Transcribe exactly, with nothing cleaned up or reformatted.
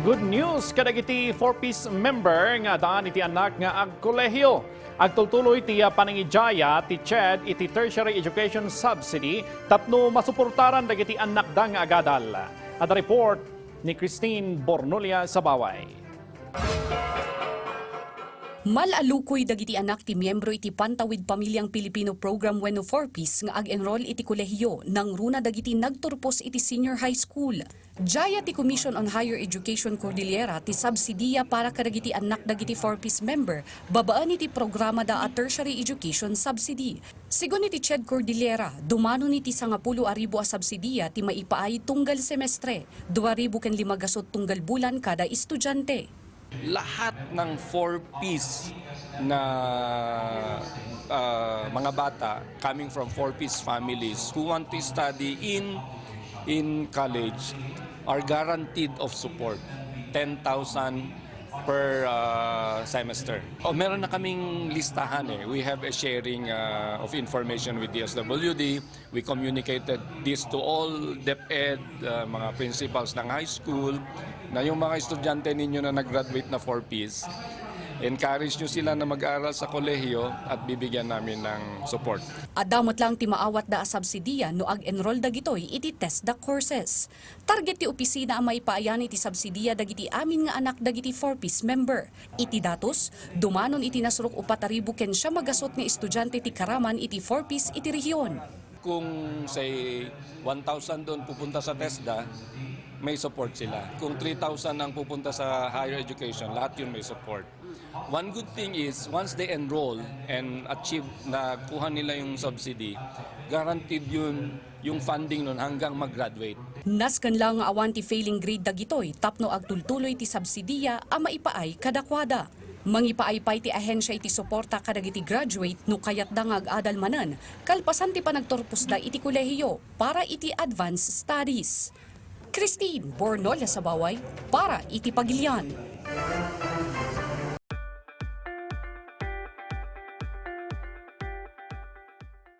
Good news kadagiti four Ps member nga addaan iti annak nga agkolehiyo. Agtultuloy ti, ah, panangijaya ti CHED iti tertiary education subsidy tapno masuportaran dagiti annakda nga agadal. Adda report ni Christine Bornolia Sabaway. Mal-alukoy dagiti anak ti miyembro iti Pantawid Pamilyang Pilipino Program wenno four Ps nga ag-enroll iti kolehiyo nangruna dagiti nagturpos iti senior high school. Jaya ti Commission on Higher Education Cordillera ti subsidiya para kadagiti annak dagiti four Ps member babaen iti programada a tertiary education subsidy. Segun iti CHED Cordillera, dumanon iti sangapulo a ribu a subsidiya ti maipaay tunggal semestre, dua ribu ken lima gasut tunggal bulan kada estudiante. Lahat ng four Ps na, ah, mga bata coming from four Ps families who want to study in, in college are guaranteed of support, ten thousand per, ah, semester. O, meron na kaming listahan eh. We have a sharing, ah, of information with D S W D. We communicated this to all DepEd, ah, mga principals ng high school, na yung mga estudyante ninyo na nag-graduate na four Ps, encourage nyo sila na mag-aral sa kolehiyo at bibigyan namin ng support. Adda met lang ti maawatda a subsidiya no ag-enroll dagitoy iti TESDA courses. Target ti opisina a maipaayan iti subsidiya dagiti amin nga anak dagiti four Ps member. Iti datos, dumanon iti nasurok upat a ribu ken siam a gasut nga estudiante ti karaman iti four Ps iti rehiyon. Kung, say, one thousand doon pupunta sa TESDA, may support sila. Kung three thousand ang pupunta sa higher education, lahat yun may support. One good thing is, once they enroll and achieve, nakuha nila yung subsidy, guaranteed yun yung funding nun hanggang mag-graduate. Nasken la nga awan ti failing grade dagitoy tapno agtultuloy ti subsidiya a maipaay kadakuada. Mangipaay pay ti ahensia iti suporta kadagiti graduate no kayatda nga ag-adal manen, kalpasan ti panagturposda iti kolehiyo para iti advanced studies. Christine Bornola Sabaway para iti Pagilian.